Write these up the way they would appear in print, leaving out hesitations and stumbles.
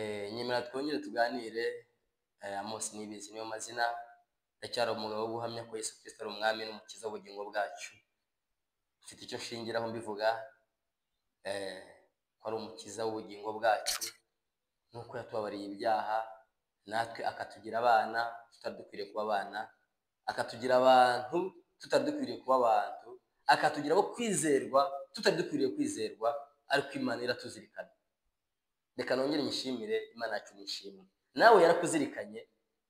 Nyemera twongere tuganire. Amos Niyibizi niyo mazina, ndacyari umugabo wo guhamya ko Yesu Kristo ari umwami n'umukiza w'ubugingo bwacu. Mfite icyo nshingiraho mbivuga, ko ari umukiza w'ubugingo bwacu, nuko yatubabariye ibyaha, natwe akatugira abana tutari dukwiriye kuba abana, akatugira abantu tutari dukwiriye kuba abantu, akatugira abo kwizerwa tutari dukwiriye kwizerwa, ariko Imana iratuzirikana. Reka nongere nyishimire Imana yacu, nishimwe. Nawe yarakuzirikanye,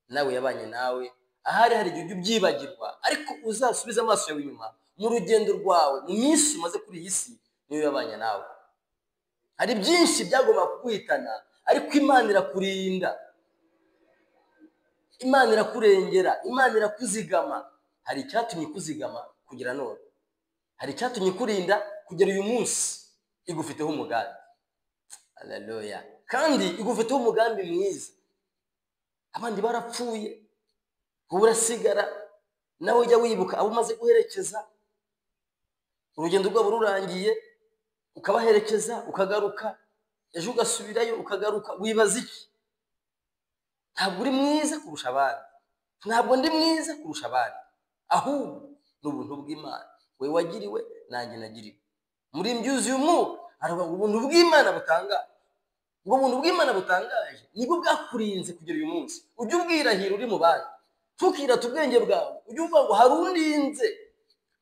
nawe yabanye nawe. Ahari hari igihe ujya ubyibagirwa, ariko uzasubize amaso yawe inyuma mu rugendo rwawe, mu minsi umaze kuri iyi si, niyo yabanye nawe. Hari byinshi byagombaga kuguhitana, ariko Imana irakurinda, Imana irakurengera, Imana irakuzigama. Hari icyatumye ikuzigama kugera none, hari icyatumye ikurinda kugera uyu munsi. Igufiteho umugambi, haleluya, kandi igufiteho umugambi mwiza. Abandi barapfuye, wowe urasigara. Nawe ujya wibuka abo umaze guherekeza, urugendo rwabo rurangiye, ukabaherekeza ukagaruka, ejo ugasubirayo ukagaruka, wibaza iki? Ntabwo uri mwiza kurusha abandi, ntabwo ndi mwiza kurusha abandi, ahubwo ni ubuntu bw'Imana we wagiriwe nanjye nagiriwe. Muri mbyuzuye umwuka aravuga ngo ubuntu bw'Imana butangaje, ubwo buntu bw'Imana butangaje nibwo bwakurinze kugera uyu munsi. Ujye ubwirahira uri mu bandi, ntukirate ubwenge bwawe, ujye uvuga ngo hari undinze.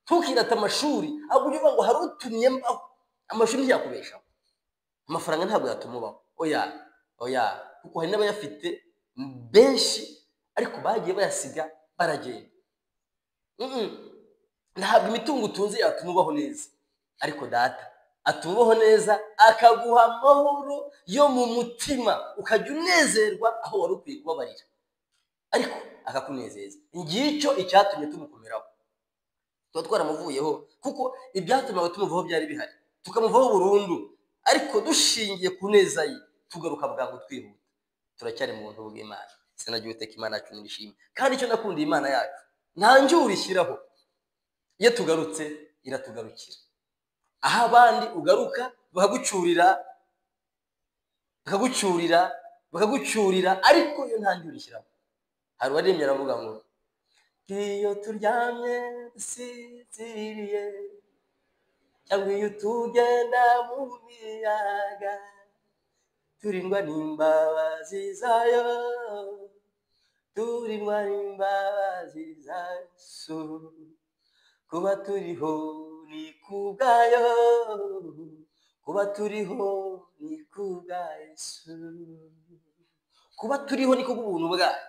Ntukirate amashuri, ahubwo ujye uvuga ngo hari utumye mbaho. Amashuri ntiyakubeshaho, amafaranga ntabwo yatuma ubaho, oya oya, kuko hari n'abayafite benshi ariko bagiye bayasiga baragenda. Ntabwo imitungo utunze yatuma ubaho neza, ariko data atuma ubaho neza, akaguha amahoro yo mu mutima, ukajya unezerwa aho wari ukwiye kubabarira, ariko akakunezeza. Ngicyo icyatumye tumukomeraho, tuba twaramuvuyeho, kuko ibyatumaga tumuvaho byari bihari, tukamuvaho burundu, ariko dushingiye ku neza ye tugaruka bwangu twihuta. Turacyari mu buntu bw'Imana. Sinagiye uteka Imana yacu nirishimye. Kandi icyo nakundiye Imana yacu, nta njyuro ishyiraho, iyo tugarutse iratugarukira. Aho abandi ugaruka bakagucyurira, bakagucyurira, bakagucyurira, ariko yo nta njyuro ishyiraho. Hari uwaririmbye aravuga ngo iyo turyamye dusinziriye, cyangwa iyo tugenda mu miyaga, turindwa n'imbabazi zayo, turindwa n'imbabazi za Yesu. Kuba turiho ni kubwayo, kuba turiho ni kubwa Yesu. Kuba turiho ni kubw'ubuntu bwayo,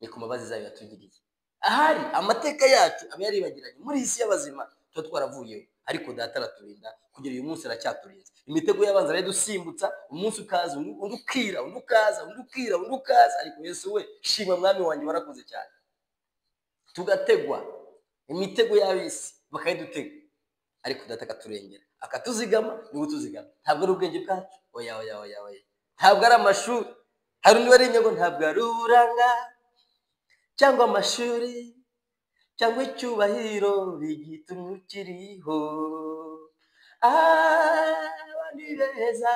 ni ku mbabazi zayo yatugiriye. Ahari amateka yacu aba yaribagiranye muri iyi si y'abazima, tuba twaravuyeho, ariko data araturinda kugera uyu munsi, aracyaturinze. Imitego y'abanzi arayidusimbutsa, umunsi ukaza, undi ukira, undi ukaza, undi ukira, undi ukaza, ariko Yesu we, shima mwami wanjye, warakoze cyane. Tugategwa imitego y'ab'isi, bakayidutega, ariko data akaturengera, akatuzigama. Niwe utuzigama, ntabwo ari ubwenge bwacu, oya oya oya oya, ntabwo ari amashuri. Hari undi waririmbye ngo ntabwo ari uburanga cyangwa amashuri cyangwa icyubahiro bigitumye ukiriho. Abandi beza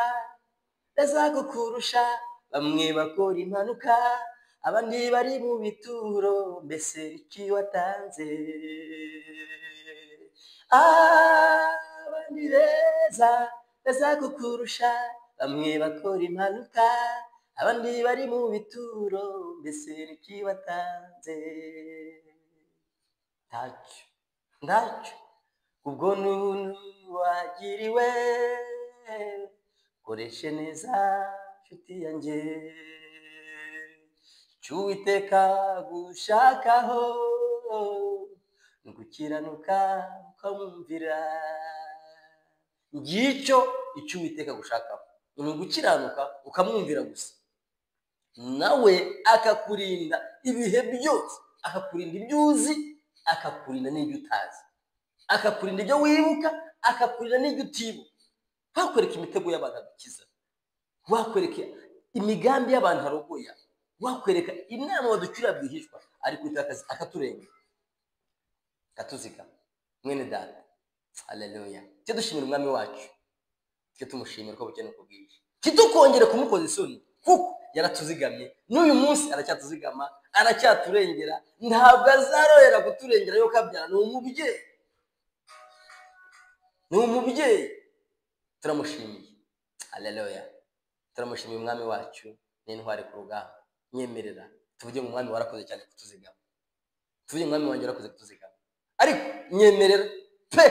beza kukurusha, bamwe bakora impanuka, abandi bari mu bituro, mbese iki watanze? Abandi beza beza kukurusha, bamwe bakora impanuka, abandi bari mu bituro, mbese iki watanze? Ntacyo, ntacyo. Ubwo ni ubuntu wagiriwe, koreshe neza nshuti yanjye. Icyo Uwiteka agushakaho ni ugukiranuka ukamwumvira. Ngicyo icyo Uwiteka agushakaho, ni ugukiranuka ukamwumvira gusa, nawe akakurinda ibihe byose, akakurinda ibyo uzi, akakurinda n'ibyo utazi, akakurinda ibyo wibuka, akakurinda n'ibyo utibuka. Wakwereka imitego y'abantu adukiza, wakwereka imigambi y'abantu arogoya, wakwereka inama baducurira bwihishwa, ariko Uwiteka akaturenga, akatuzigama. Mwene data, haleluya, tujye dushimira umwami wacu, tujye tumushimira uko bukeye n'uko bwije, ntitukongere kumukoza isoni. Kuko yaratuzigamye, n'uyu munsi aracyatuzigama, aracyaturengera, ntabwo azarorera kuturengera. Yo kabyara, ni umubyeyi, ni umubyeyi. Turamushimiye, haleluya, turamushimiye umwami wacu n'intwari ku rugamba. Nyemerera tuvuge ngo umwami warakoze cyane kutuzigama, tuvuge umwami wanjye warakoze kutuzigama. Ariko nyemerera pe,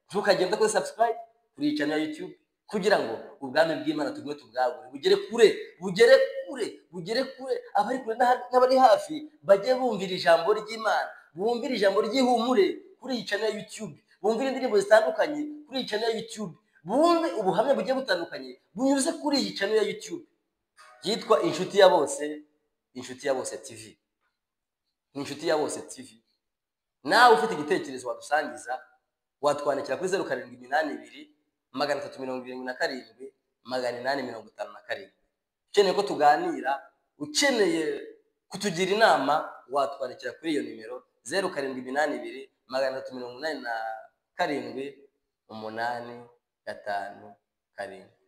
ntukagenda kuri subscribe kuri iyi channel ya YouTube, kugira ngo ubwami bw'Imana tugume tubwagure, bugere kure, bugere kure, bugere kure. Abari kure n'abari hafi bajye bumvira ijambo ry'Imana, bumvira ijambo ry'ihumure kuri iyi channel ya YouTube, bumvire indirimbo zitandukanye kuri iyi channel ya YouTube, bumve ubuhamya bugiye butandukanye bunyuze kuri iyi channel ya YouTube yitwa Inshuti ya Bose, Inshuti ya Bose TV. Ni Inshuti ya Bose TV. Nawe ufite igitekerezo wadusangiza, watwandikira kuri 0782 377 857. Ukeneye ko tuganira, ukeneye kutugira inama, watwandikira kuri iyo nimero 0782 387 857.